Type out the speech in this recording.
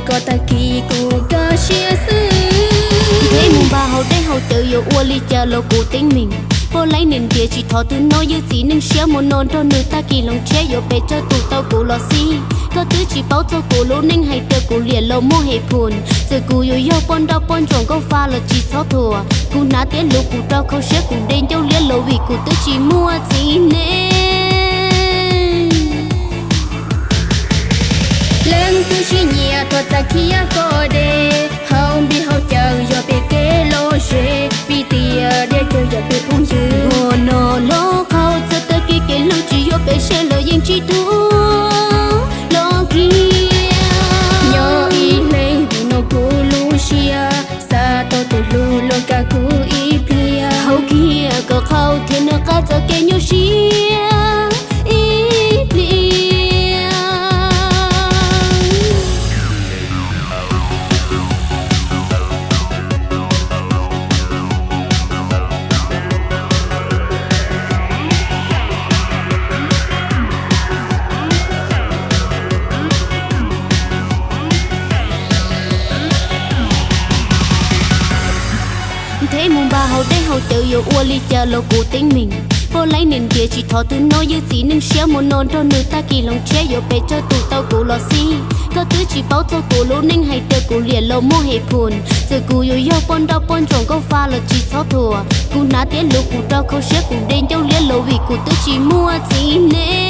Koj tag kis kuv kaj siab xwb. Ntheb mus npag hauv dej hauv cawv yuav ua li cas los kuv teeb meem. Poj laib niam ntiav tsis thov twg noj ywj txiv neej siab mus no nrog nws tag kis hloov tshiab yuav pes tsawg tus tau kuv los xij. Koj twb tsis paub txog kuv lub neej hais tias kuv liam los muaj hem phum. Txawm kuv yuav yog poj nrauj poj ntsuam nkauj fa los tsis txhob thuam. Kuv hnav tiab lus kuv rau khau siab kuv de ncauj liab los vim kuv twb tsis muaj txiv neej. Leej twg sib nyiam thov txam khiab koj de, hauv npis hauv cawv yog peb kev lom zem, vim tias deb tsawg yog peb phooj ywg. Ua no los qhau txog tag kis kev hlub tsis yuav peb siab los yeej tsis tuag los kiag. Nyob ib leeg vim no kuv lub siab, xav tau tus hlub los kam kuv ib pliag. Haus kiag kom qhau thiab nws qab txoj kev nyuaj siab ib pliag. Ntheb mus npag hauv dej hauv cawv yuav ua li cas los kuv teeb meem. Poj laib niam ntiav tsis thov twg noj ywj txiv neej siab mus no nrog nws tag kis hloov tshiab yuav pes tsawg tus tau kuv los xij. Koj twb tsis paub txog kuv lub neej hais tias kuv liam los muaj hem phum. Txawm kuv yuav yog poj nrauj poj ntsuam nkauj fa los tsis txhob thuam. Kuv hnav tiab lus kuv rau khau siab kuv de ncauj liab los vim kuv twb tsis muaj txiv neej.